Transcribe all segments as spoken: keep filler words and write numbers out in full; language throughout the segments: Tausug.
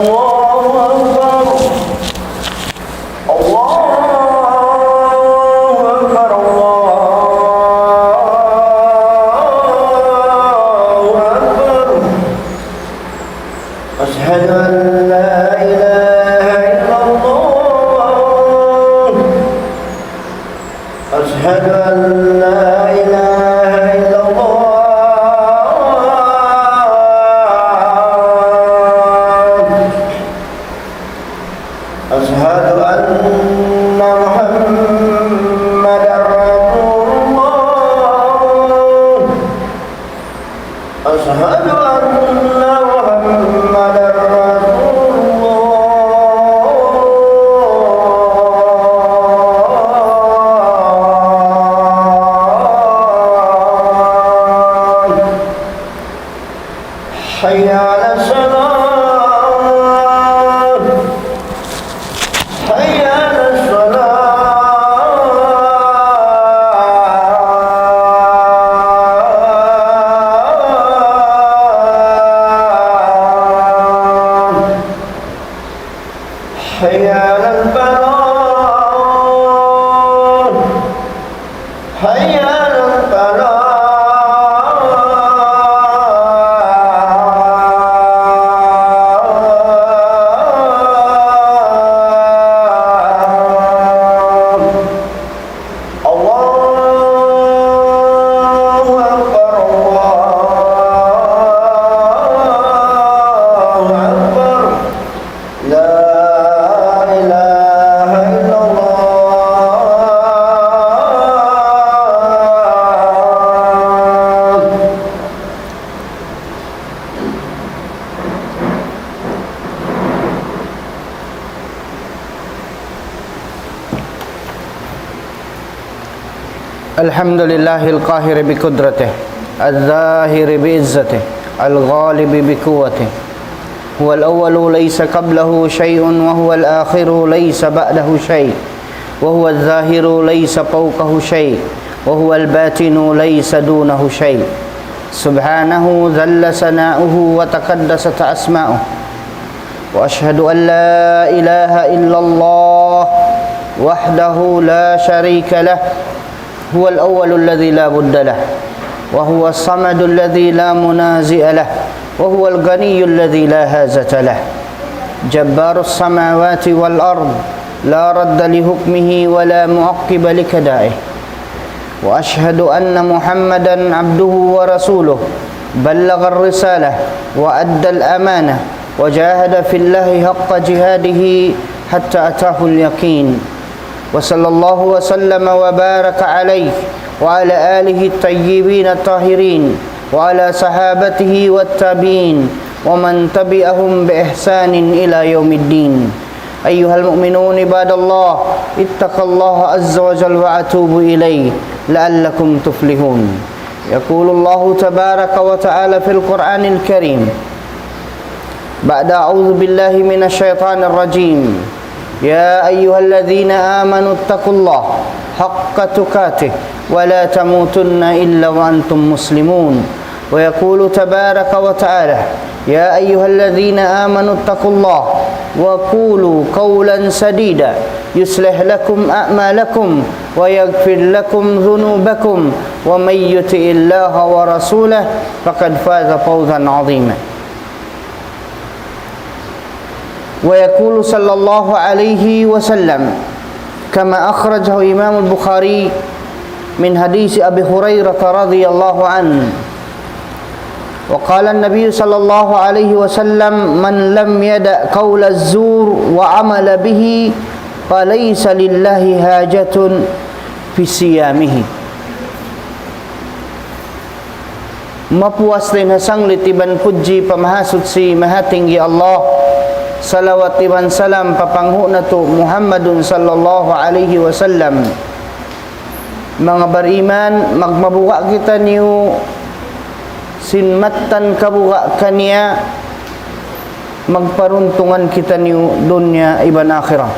الله أكبر. الله أكبر. الله أكبر. أشهد أن لا إله إلا الله. أشهد أن لا إله إلا الله. أشهد أن محمدا رسول الله. أشهد أن محمدا رسول الله. حي على الصلاة. حي على الصلاة. حي على الفلاح. حي على الفلاح. الله أكبر، الله أكبر. لا إله إلا الله. الحمد لله القاهر بقدرته، الظاهر بعزته، الغالب بقوته. هو الأول ليس قبله شيء، وهو الآخر ليس بعده شيء، وهو الظاهر ليس فوقه شيء، وهو الباطن ليس دونه شيء. سبحانه جل ثناؤه وتقدست أسماؤه. وأشهد أن لا إله إلا الله وحده لا شريك له، هو الأول الذي لا بد له، وهو الصمد الذي لا منازع له، وهو الغني الذي لا حاجة له، جبار السماوات والأرض، لا رد لحكمه ولا معقب لقضائه. وأشهد أن محمدا عبده ورسوله، بلغ الرسالة وأدى الأمانة وجاهد في الله حق جهاده حتى أتاه اليقين. وصلى الله وسلم وبارك عليه وعلى آله الطيبين الطاهرين وعلى صحابته والتابعين ومن تبعهم بإحسان إلى يوم الدين. أيها المؤمنون عباد الله، اتقوا الله عز وجل وأتوبوا إليه لعلكم تفلحون. يقول الله تبارك وتعالى في القرآن الكريم بعد أعوذ بالله من الشيطان الرجيم: يا أيها الذين آمنوا اتقوا الله حق تقاته ولا تموتن إلا وأنتم مسلمون. ويقول تبارك وتعالى: يا أيها الذين آمنوا اتقوا الله وقولوا قولا سديدا يصلح لكم أعمالكم ويغفر لكم ذنوبكم ومن يطع الله ورسوله فقد فاز فوزا عظيما. ويقول صلى الله عليه وسلم كما أخرجه الإمام البخاري من حديث أبي هريرة رضي الله عنه، وقال النبي صلى الله عليه وسلم: من لم يدع قول الزور وعمل به فليس لله حاجة في صيامه. Mapuas dayn ha sanglit iban pudji pa Mahasuchi Mahatinggi Allah, salawat iban salam pa panghu' natu' Muhammadun sallallahu alayhi wasallam. Manga bariman, magmabuga' kitaniyu sin mattan kabuga' kaniya, magparuntungan kitaniyu dunya iban akhirat.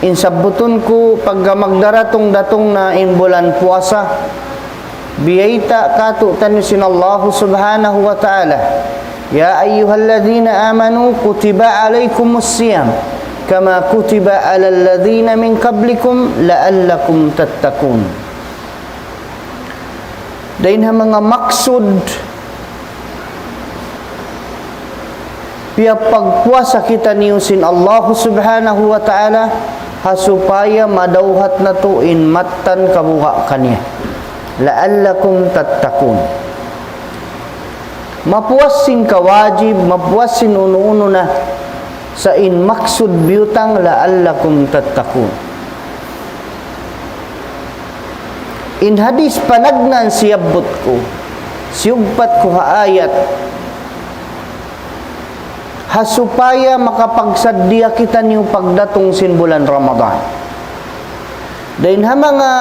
In sabbutun ku, pagka magdaratung-datung na in bulan puasa, biyayta' kātu'niyu sin Allahu Subhanahu wa Ta'ala. يا أيها الذين آمنوا كتب عليكم الصيام كما كتب على الذين من قبلكم لعلكم تتقون. Dayn ha manga maksud piyapagpuasa kitaniyu sin Allah Subhanahu wa Ta'ala, ha supaya madawhat natu' in mattan kabuga' kaniya. لعلكم تتقون. Mapuas sin kawajib, mapuas sin unu-unu na sa' in maksud biyutang لعلكم تتقون. In hadis panagnaan siyabbut ku, siyugpat ku ha ayat, ha supaya makapagsaddiya kitaniyu pagdatung sin bulan Ramadan. Dayn ha manga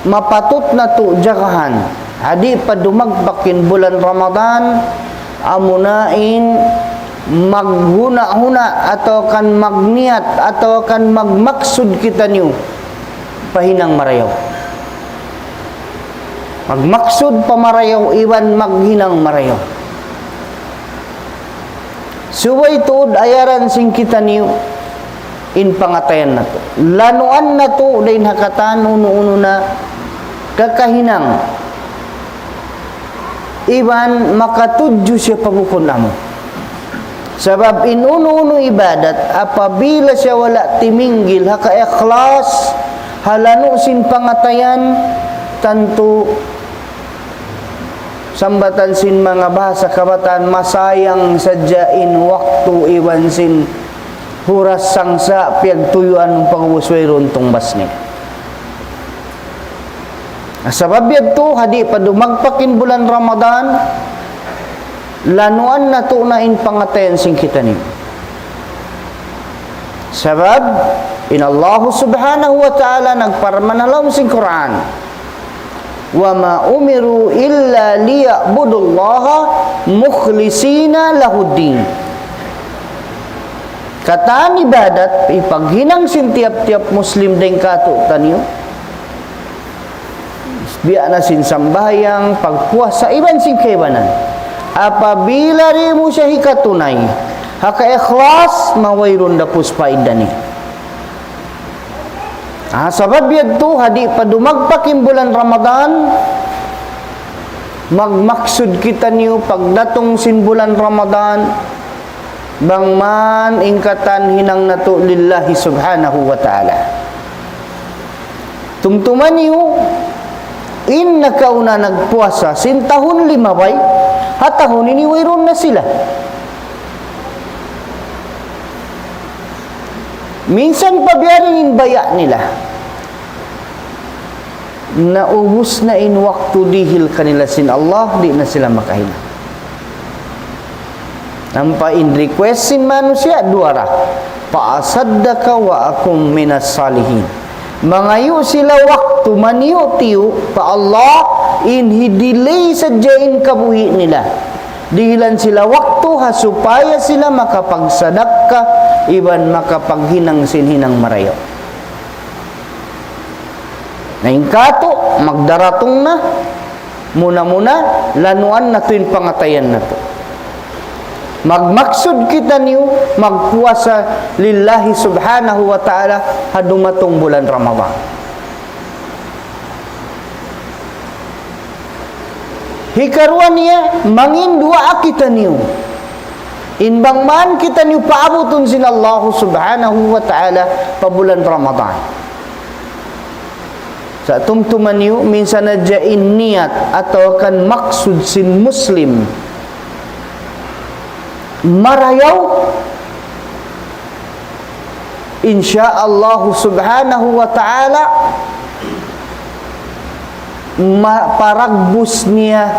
mapatut natu' jagahan, ha di' pa dumagpak in bulan Ramadan, amuna in maghuna-huna atawa kan magniyat atawa kan magmaksud kitaniyu pa hinang marayaw. Magmaksud pa marayaw iban maghinang marayaw. Subay tuud ayaran sin kitaniyu in pangatayan natu'. Lanuan natu' dayn ha katan unu-unu na kakahinang iban makatudju siya pa bukun amu. Sabab in unu-unu ibadat, apabila siya wala' timinggil ha kaikhlas, ha lanu' sin pangatayan, tantu sambatan sin manga bahasa kabataan, masayang sadja in waktu iban sin huras sangsa' piyagtuyuan pag'ubus wayruun tungbas niya. Sabab yadtu, ha di' pa dumagpak in bulan Ramadan, lanuan natu' na in pangatayan sin kitaniyu. Sabab, in Allah Subhanahu wa Ta'ala nagparman ha lawm sin Qur'an, وما أمروا إلا ليعبدوا الله مخلصين له الدين. Katan ibadat, ipaghinang sin tiyap-tiyap Muslim dayn kātu'niyu, biya' na sin sambahayang, pagpuasa, iban sin kaibanan. Apabila di' mu siya hikatunay ha kaikhlas, mawayruun da pus paidda niya. Ah, sabab yadtu, ha di' pa dumagpak in bulan Ramadan, magmaksud kitaniyu pagdatung sin bulan Ramadan, bang man in katan hinang natu' lillahi subhanahu wa ta'ala. Tumtuma niyu, in nakauna nagpuasa sin tahun limabay, ha tahun ini wayruun na sila. Minsan pa biya' diin in baya' nila. Naubus na in waktu dihil kanila sin Allah, di' na sila makahinang. Ampa in request sin manusiya', duwa ra. فأصدق وأكن من الصالحين. Mangayu' sila waktu, maniyu'-tiyu' pa Allah, in hi-delay sadja in kabuhi' nila. Dihilan sila waktu ha supaya sila makapagsadakka iban makapaghinang sin hinang marayaw. Na in kātu', magdaratung na, muna-muna, lanuan natu' in pangatayan natu'. Magmaksud kitaniyu, magpuasa lillahi subhanahu wa ta'ala, ha dumatung bulan Ramadan. Hikaruwa niya, mangin duwaa kitaniyu. In bang man kitaniyu paabutun sin Allah subhanahu wa ta'ala pa bulan Ramadan. Sa' tumtuma niyu, minsan hadja in niyat atawa kan maksud sin Muslim marayaw, insya Allah subhanahu wa ta'ala, ma-, paragbus niya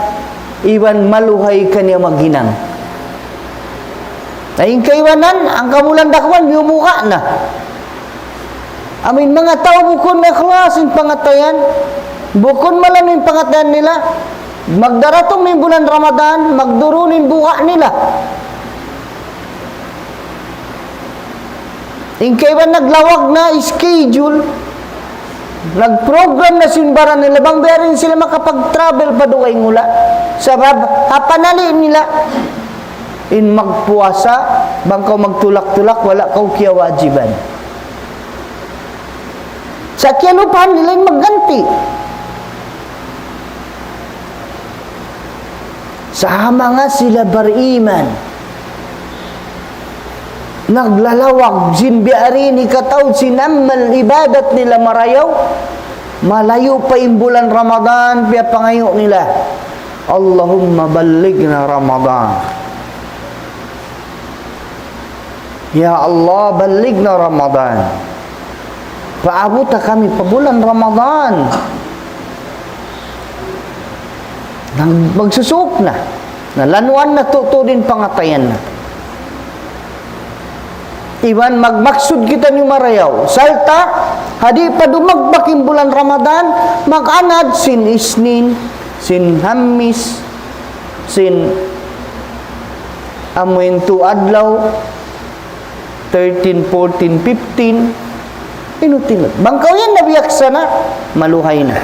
iban maluhay kaniya maghinang. Na in kaibanan, hangkamulan dakuman, miyumuka na. Amu in manga tau bukun na ikhlas in pangatayan, bukun malanu in pangatayan nila, magdaratung na in bulan Ramadan, magdurun in buka nila. In kaiban naglawag na schedule, nagprogram na sin baran nila, bang biya' diin sila makapag-travel pa dugaing hula'. Sabab, ha panali' nila, In magpuasa, bang kaw magtulak-tulak, wala' kaw kiyawajiban. Sa' kiyalupahan nila in magganti. Sa' ha manga sila bariman, naglalawag sin biya' ini kataud sin amal ibadat nila marayaw, malayu' pa in bulan Ramadan, piyapangayu' nila, "Allahumma ballighna Ramadan." Ya Allah, ballighna Ramadan. Paabuta kami pa bulan Ramadan. Nang magsusuuk na. Nalanuan na tuud in pangatayan na. Iban magmaksud kitaniyu marayaw. Sarta', ha di' pa dumagpak in bulan Ramadan, mag-anad sin Isnin, sin Hamis, sin amu in tu adlaw, thirteen, fourteen, fifteen, inut-inut. Bang kaw yan nabiyaksa na, maluhay na.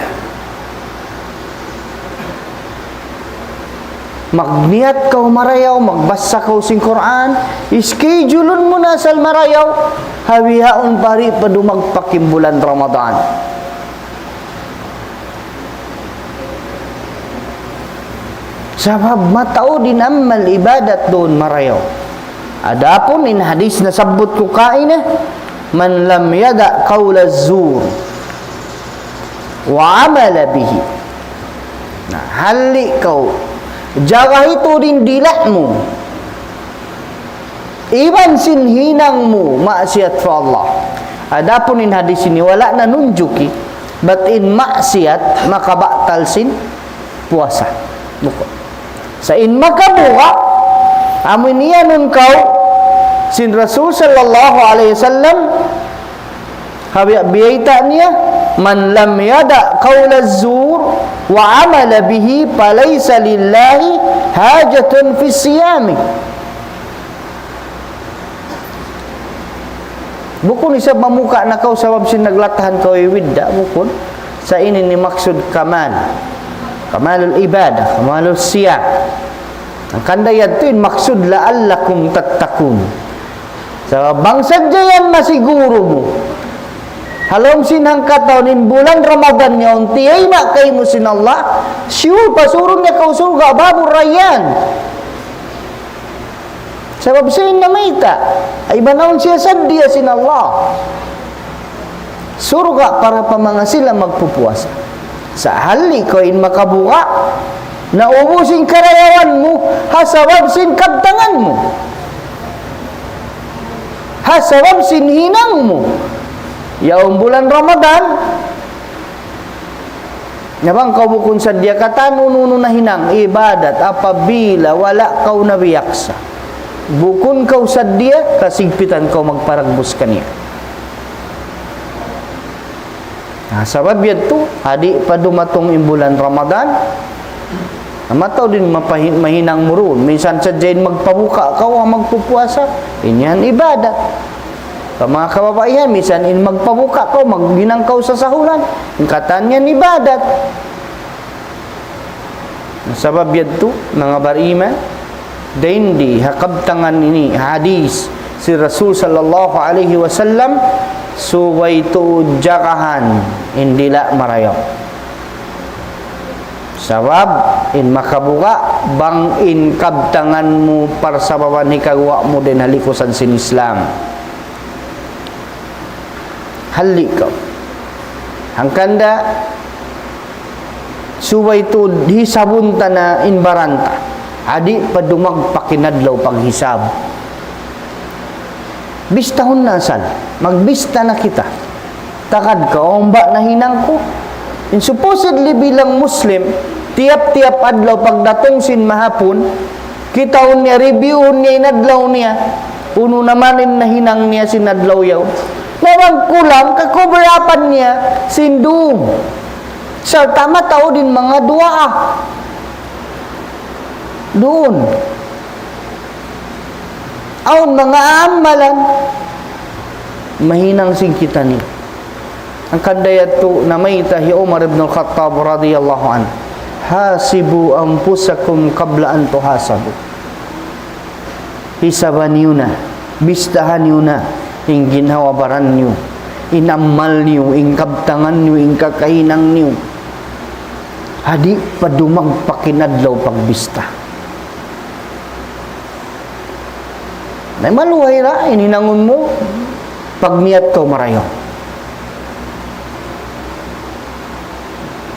Magniyat kaw marayaw, magbasa kaw sin Qur'an, schedule-un mu na asal marayaw, ha bihaun pa di' pa dumagpak in bulan Ramadan. Sabab mataud in amal ibadat duun marayaw. Adapun in hadis nasabbut ku kaina, "Man lam yada' qawla zur wa amala bihi." Na, halli' kaw, jagahi tuud in dila' mu iban sin hinang mu maksiat pa Allah. Adapun in hadis ini wala' nanunjuki bat in maksiat makabatal sin puasa. Bukun. Sa' in makabuga', amu in iyanun kaw sin Rasul sallallahu alayhi wasallam, ha biya', biyayta' niya, "Man lam yada' qawla zur wa amala bihi, falaysa lillahi hajatun fi siyamih." Bukun isab mamuka' na kaw sabab sin naglatahan kaw iwidda', bukun. Sa' ini in maksud kamal. Kamalul ibadah, kamalul siyam. Hangkan da yadtu in maksud, "La'allakum tattaqun." Sabab bang sadja yan masiguru mu, ha lawm sin hangkatahun in bulan Ramadan yaun tiyayma' kaymu sin Allah, sure pasurun niya kaw surga', Babur Rayyan. Sabab siya in namayta', iban awn siya saddiya sin Allah surga' para pa manga sila magpupuasa. Sa' halli' kaw in makabuga', naubus in karayawan mu, ha sabab sin kabtangan mu, ha sabab sin hinang mu. Yaun bulan Ramadan, na bang kaw bukun saddiya katan unu-unu nahinang ibadat, apabila wala' kaw nabiyaksa, bukun kaw saddiya, kasigpitan kaw magparagbus kaniya. Na, sabab yadtu, ha di' pa dumatung in bulan Ramadan, na mataud in mapahi-, mahinang mu duun. Minsan sadja in magpabuka' kaw, ha magpupuasa, in yan ibadat. Pa manga kababaihan, minsan in magpabuka' kaw, maghinang kaw sasahuran, in katan yan ibadat. Sabab yadtu, manga bariman, dayn di ha kabtangan ini hadis sin Rasul sallallahu alayhi wasallam, subay tuud jagahan in dila' marayaw. Sabab in makabuga', bang in kabtangan mu parsababan hikaguwa' mu dayn ha likusan sin Islam. Halli' kaw. Hangkan da, subay tuud hisabun ta na in baran ta. Ha di' pa dumagpak in adlaw paghisab. Bistahun na asal. Magbista na kita. Tagad kaw, "Awn ba nahinang ku?" In supposedly bilang Muslim, tiyap-tiyap adlaw pagdatung sin mahapun, kitaun niya, reviewhun niya in adlaw niya. Unu na man in nahinang niya sin adlaw yaun. Na bang kulang, ka-cover upan niya sin dum. Sarta' mataud in manga duwaa duun. Awn manga amalan, mahinang sin kitaniyu. Hangkan da yadtu namayta' hi Umar ibn al-Khattab radiyallahu anhu, "Hasibu anfusakum qabla an tuhasabu." Hisaban niyu na, bistahan niyu na, in ginhawa-baran niyu, in amal niyu, in kabtangan niyu, in kakahinang niyu. Ha di' pa dumagpak in adlaw pagbista. Na maluhay ra, in hinangun mu, pagniyat kaw marayaw.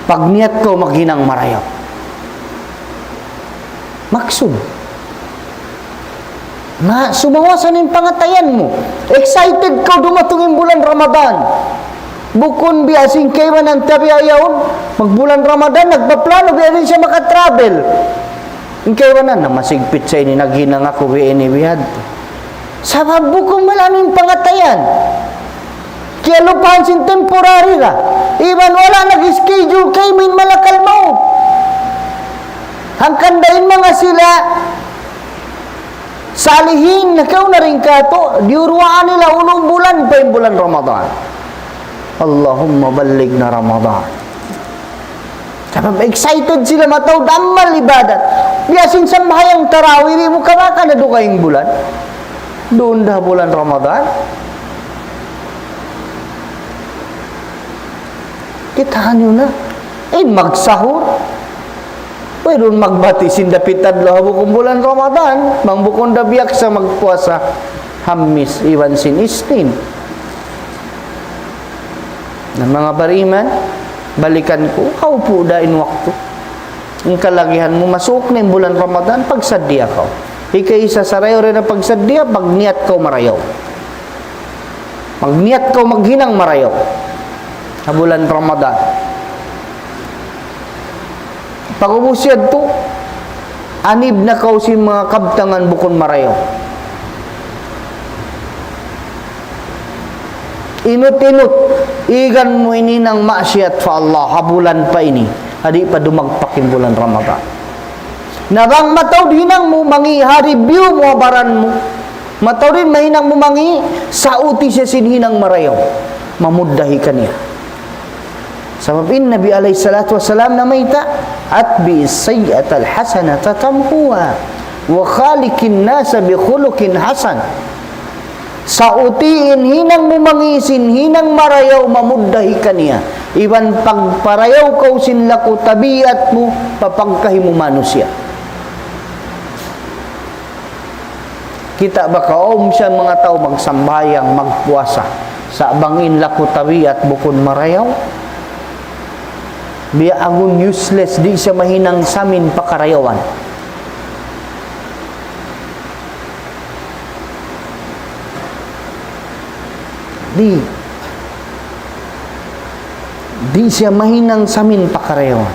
Pagniyat kaw maghinang marayaw. Maksud. Na, sumawasa na in pangatayan mu. Excited kaw dumatung in bulan Ramadan. Bukun biya' sin kaibanan tabiya' yaun, magbulan Ramadan, nagpaplano, biya' diin siya makatravel. In kaibanan, na masigpit sa ini, naghinang aku, biya' ini, biya' hadtu. Sabab bukun malalim pangatayan. Kiyalupahan sin temporary ra. Iban wala' nag-schedule kaymu in malakal maut. Hangkan da in manga sila salihin, nakauna dayn kātu', diyuruwaa nila unum bulan pa in bulan Ramadan. Allahumma ballighna Ramadan. Sabab excited sila mataud amal ibadat. Biya' sin sambahayang tarawih, di' mu kabaka na dugaing bulan. Duun da bulan Ramadan. Kitaa niyu na. In magsahur. Wayruun magbati' sin dapit adlaw ha bukun bulan Ramadan. Bang bukun da biyaksa magpuasa Hamis iban sin Isnin. Na manga bariman, balikan ku, kaupu' da in waktu. In kalagihan mu, masuuk na in bulan Ramadan, pagsaddiya kaw. Hikaisa sarayaw dayn ha pagsaddiya, magniyat kaw marayaw. Magniyat kaw maghinang marayaw ha bulan Ramadan. Pag'ubus yadtu, anib na kaw sin manga kabtangan bukun marayaw. Inut-inut, igan mu in hinang maksiyat pa Allah, ha bulan pa ini, ha di' pa dumagpak in bulan Ramadan. Na bang mataud hinang mu, mangi' ha review mu ha baran mu. Mataud in mahinang mu mangi', sauti siya sin hinang marayaw. Mamuddahi kaniya. Sabab in Nabi alayhi salatu wassalam namayta', أتبع السيئة الحسنة تمحها وخالق الناس بخلق حسن. Sauti in hinang mu mangi' sin hinang marayaw mamuddahi kaniya. Iban pagparayaw kaw sin laku tabiat mu, pa pagkahi mu manusiya'. Kita' ba kaw, awn siya manga tau magsambahayang, magpuasa. Sa' bang in laku tabiat bukun marayaw, biya' agun useless, di' siya mahinang samin pa karayawan. Di'. Di' siya mahinang samin pa karayawan.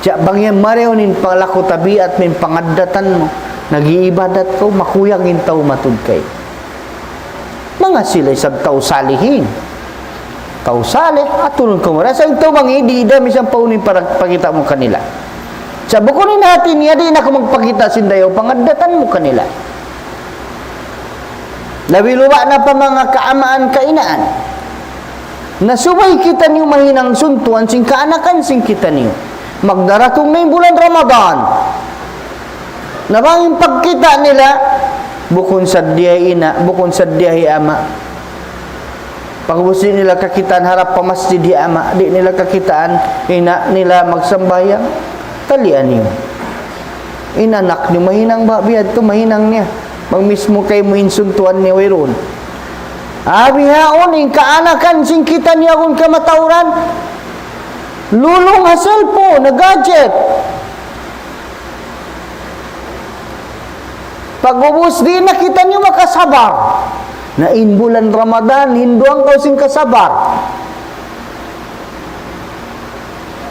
Sa' bang yan marayaw in palaku tabiat mu, in pangaddatan mu, nag-iibadat kaw, makuyag in tau matud kaymu. Manga sila isab tau salihin. Tau salih, aturun kaw marayaw. Sa' in tau mangi', di' da misan pa unu in para pakita' mu kanila. Sa' bukun in hati niya, di' na kaw magpakita' sin dayaw pangaddatan mu kanila. Labi luba' na pa manga kaamaan kainaan. Na subay kitaniyu mahinang suntuan sin kaanakan sin kitaniyu. Magdaratung na in bulan Ramadan. Na bang in pagkita' nila, bukun saddiya hi ina', bukun saddiya hi ama'. Pag'ubus di' nila kakitaan harap pa masjid hi ama', di' nila kakitaan ina' nila magsambahayang, talian niyu. In anak niyu mahinang ba, biya' yadtu mahinang niya. Bang mismu kaymu in suntuan niya wayruun. Bihaun in kaanakan sin kitaniyu agun kamatauran. Lulung ha cellphone, ha gadget. Pag'ubus di' na kitaniyu makasabar. Na in bulan Ramadan, hinduan kaw sin kasabar.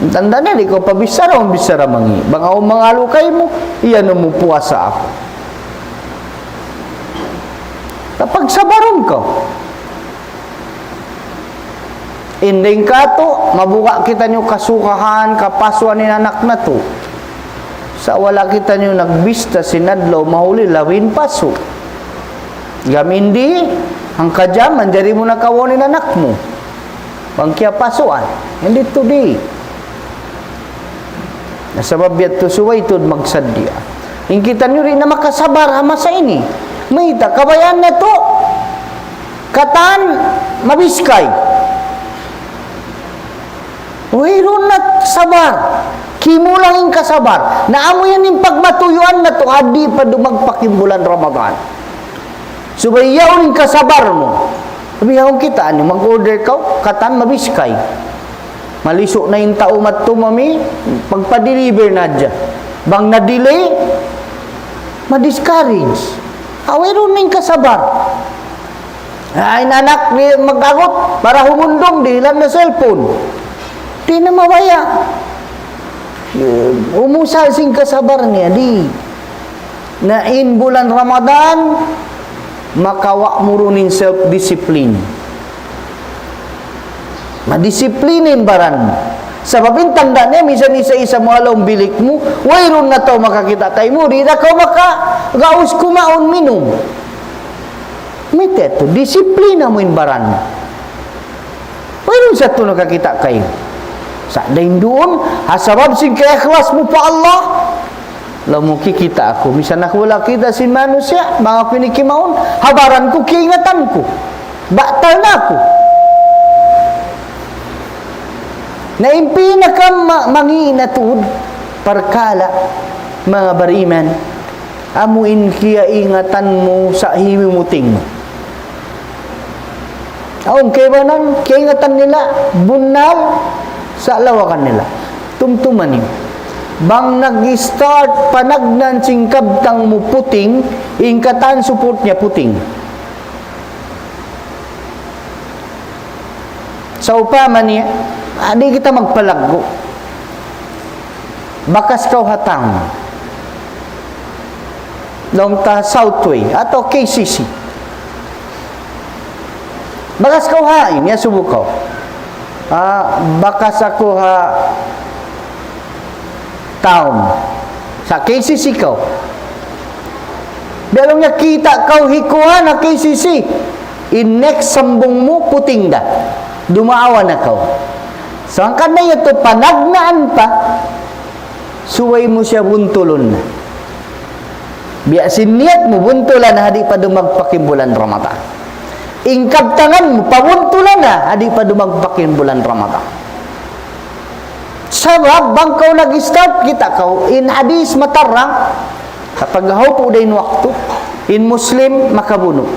Tanda' niya, di' kaw pabichara, awn bichara mangi'. Bang awn mangalu kaymu, iyanun mu puasa aku. Tapagsabarun kaw. In dayn katu', mabuga' kitaniyu kasukahan, kapasuan in anak natu'. Sa' wala' kitaniyu nagbista sin adlaw mahuli labi in pasu'. Gam in di', hangka jam, manjari mu na kawaun in anak mu. Bang kiyapasuan, in di' tuud. Na sabab yadtu subay tuud magsaddiya. In kitaniyu di' na makasabar ha masa ini. Mayta', kabayaan natu', katan mabiskay. Wayruun na sabar. Kimulang in kasabar. Na amu yan in pagmatuyuan natu', ha di' pa dumagpak in bulan Ramadan. Subay yaun in kasabar mu. Sabi, yaun kita, unu, mag-order kaw, katan mabiskay. Malisu' na in tau madtu mami, pagpa-deliver na hadja. Bang na-delay, ma-discourage. Wayruun na in kasabar. Ay, in anak di' mag-agut, para humundung, dihilan na cellphone. Di' na mabaya'. Eh, umusal sin kasabar niya, di'. Na in bulan Ramadan, makawa' mu duun in self-discipline. Madisiplina in baran mu. Sabab in tanda' niya, minsan isa-isa mu ha lawm bilik mu, wayruun na tau makakita' kaymu, di' na kaw makagaus kumaun minum. Mayta' yadtu, disiplina mu in baran mu. Wayruun sa' tu nakakita' kaymu. Sa' dayn duun, ha sabab sin kaikhlas mu pa Allah, laung mu kikita' aku. Misan aku wala' kita' sin manusiya', bang aku ini kimaun, ha baran ku, kiyaingatan ku. Batal na aku. Na in pinaka ma-, mangi' na tuud, parkala', manga bariman, amu in kiyaingatan mu sa' himuting mu. Awn kaibanan, kiyaingatan nila, bunnal, sa' lawagan nila. Tumtuma niyu. Bang nag-start panagnaan sin kabtang mu puting, in katan support niya puting. Sa' upama niya, ah, di' kita magpalaggu'. Bakas kaw ha town. Laung ta Southway, atawa K C C. Bakas kaw ha, ini asubu kaw. Ah, bakas aku ha town. Sa' K C C kaw. Biya' laung niya kita' kaw hikuan ha K C C. In next sambung mu puting da. Dumaawa na kaw. Sangkan na yadtu panagnaan pa, subay mu siya buntulun na. Biya' sin niyat mu buntulan na ha di' pa dumagpak in bulan Ramadan. In kabtangan mu pabuntulan na ha di' pa dumagpak in bulan Ramadan. Sabab bang kaw nag-start, kita' kaw, in hadith matarang, kapag haupu' da in waktu, in Muslim makabunu',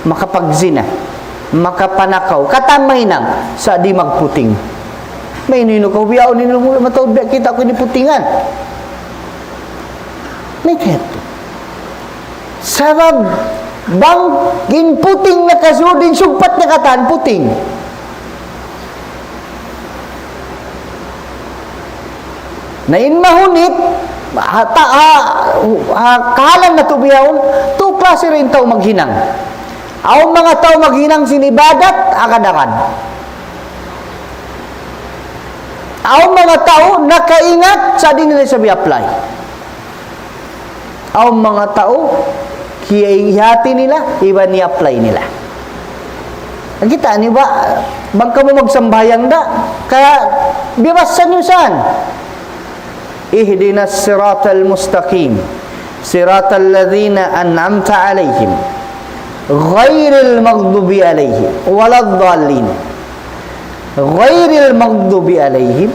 makapagzina, makapanakaw, katan mahinang, sa' di' magputing. Maynu-inu kaw bihaun, inu mula mataud biya' kita' ku ini putingan. Mayta' yadtu. Sabab bang in puting nakasud, in sugpat niya katan puting. Na in mahunit, ha, ta-, ha, ha, kahalan natu' bihaun, tu klasi ra in tau maghinang. Awn manga tau maghinang sin ibadat, agad-agad. Awn manga tau nakaingat sa' di' nila isab i-apply. Awn manga tau, kiyahati nila, iban i-apply nila. Kita' niyu ba, bang kamu magsambahayang da, kaya biyabasa niyu saan? اهدنا الصراط المستقيم، صراط الذين أنعمت عليهم، غير المغضوب عليهم ولا الضالين. غير المغضوب عليهم.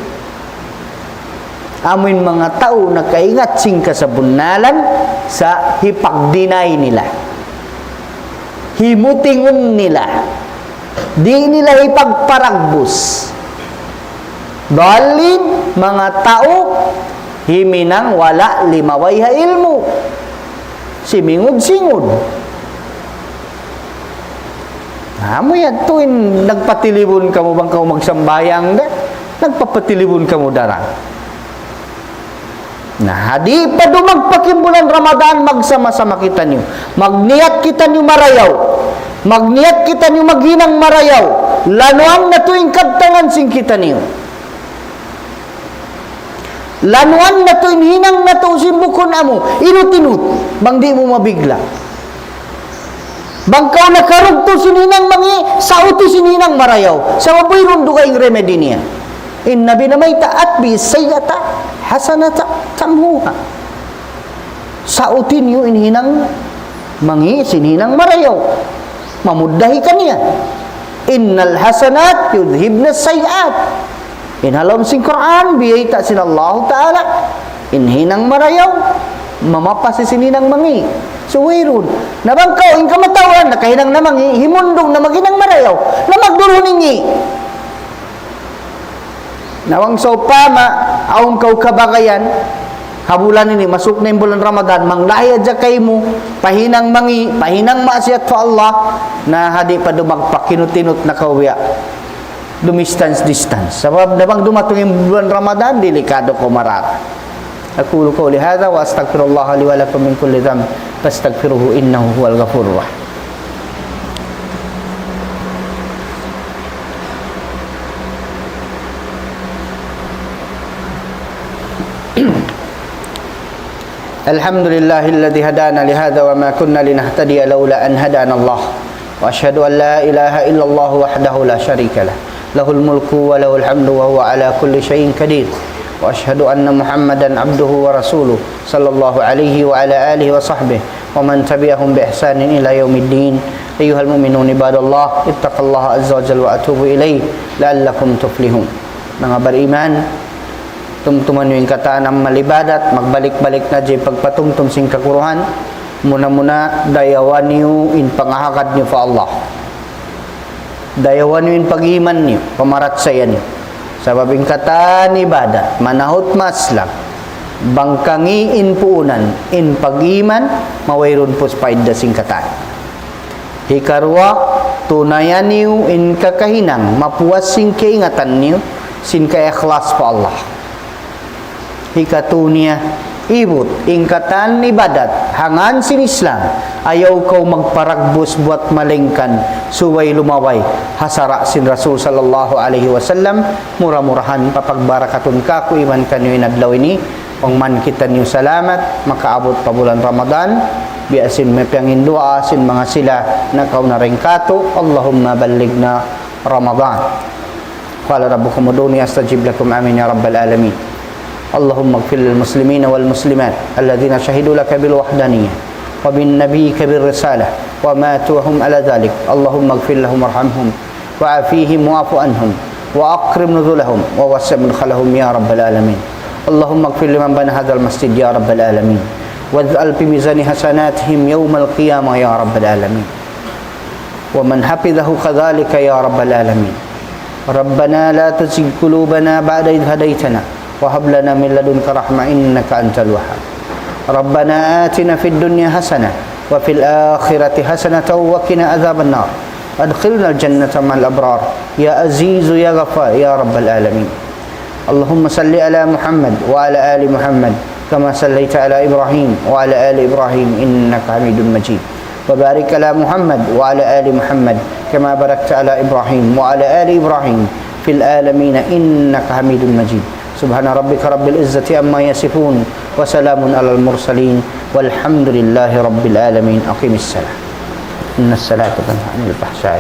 Amu in manga tau nakaingat sin kasabunnalan sa' hipag-deny nila. Himutingun nila. Di' nila hipagparagbus. Dallin, manga tau himinang wala' limabay ha ilmu'. Simingud-singud. Amu yadtu in nagpatilibun kamu bang kamu magsambahayang da, nagpapatilibun kamu da ra. Na, ha di' pa dumagpak in bulan Ramadan, magsama-sama kitaniyu. Magniyat kitaniyu marayaw. Magniyat kitaniyu maghinang marayaw. Lanuan natu' in kabtangan sin kitaniyu. Lanuan natu' in hinang natu' sin bukun amu, inut-inut, bang di' mu mabigla'. Bang kaw nakarugtu' sin hinang mangi', sauti sin hinang marayaw. Sabab wayruun dugaing remedy niya. In Nabi namayta', أتبع السيئة الحسنة تمحها. Sauti niyu in hinang mangi' sin hinang marayaw. Mamuddahi kaniya. إن الحسنات يذهبن السيئات. In ha lawm sin Qur'an, biyayta' sin Allahu Ta'ala, in hinang marayaw, mamapas sin hinang mangi'. So, wayruun. Na bang kaw, in kamatauran, nakahinang na mangi', himundung na maghinang marayaw, na magduruningi. Na bang sawpama, awn kaw kabagayan, ha bulan ini, masuk na in bulan Ramadan, manglahi hadja kaymu, pahinang mangi', pahinang maksiyat pa Allah, na hadi' pa dumagpak, hinut-hinut na kaw biya'. Dumistance-distance. Sabab na bang dumatung in bulan Ramadan, delikado kaw marara. أقول قولي هذا وأستغفر الله لي ولكم من كل ذنب فاستغفروه إنه هو الغفور الرحيم. الحمد لله الذي هدانا لهذا وما كنا لنهتدي لولا أن هدانا الله. وأشهد أن لا إله إلا الله وحده لا شريك له. له الملك وله الحمد وهو على كل شيء قدير. وأشهد أن محمدا عبده ورسوله صلى الله عليه وعلى آله وصحبه ومن تبعهم بإحسان إلى يوم الدين. أيها المؤمنون عباد الله، اتقوا الله عز وجل وأتوبوا إليه لعلكم تفلحون. Manga bariman, tumtuma niyu in katan amal ibadat, magbalik-balik na hadja in pagpatumtum sin kaguruhan, muna-muna dayawa niyu in pangahagad niyu pa Allah. Dayawa niyu in pag-iman niyu, pamarachaya niyu. Sabab in katan ibadat, manahut maslam, bang kangi' in puunan, in pag-iman, mawayruun pus paidda sin katan. Hikaruwa, tunaya niyu in kakahinang, mapuas sin kaingatan niyu, sin kaikhlas pa Allah. Hikatu niya, ibut, in katan ibadat, ha ngan sin Islam, ayaw kaw magparagbus buat malaingkan, subay lumabay, ha sara' sin Rasul sallallahu alayhi wasallam, mura-murahan, papagbarakatun kaku' iban kaniyu in adlaw ini, bang man kitaniyu salamat, makaabut pa bulan Ramadan, biya' sin mapiyangin duwaa sin manga sila nakauna dayn kātu', اللهم بلغنا رمضان. قال ربكم ادعوني أستجب لكم. آمين يا رب العالمين. اللهم اغفر للمسلمين والمسلمات الذين شهدوا لك بالوحدانية وبنبيك بالرسالة وماتوا وهم على ذلك. اللهم اغفر لهم وارحمهم وعافهم واعف عنهم وأكرم نزلهم ووسع مدخلهم يا رب العالمين. اللهم اغفر لمن بنى هذا المسجد يا رب العالمين، واجعل في ميزان حسناتهم يوم القيامة يا رب العالمين. ومن حفظه كذلك يا رب العالمين. ربنا لا تزغ قلوبنا بعد إذ هديتنا وهب لنا من لدنك رحمة إنك أنت الوهاب. ربنا آتنا في الدنيا حسنة وفي الآخرة حسنة وقنا عذاب النار. أدخلنا الجنة مع الأبرار يا عزيز يا غفار يا رب العالمين. اللهم صل على محمد وعلى آل محمد كما صليت على إبراهيم وعلى آل إبراهيم إنك حميد مجيد. وبارك على محمد وعلى آل محمد كما باركت على إبراهيم وعلى آل إبراهيم في العالمين إنك حميد مجيد. سبحان ربك رب العزة عما يصفون وسلام على المرسلين والحمد لله رب العالمين. أقم الصلاة. إن الصلاة تنهى عن الفحشاء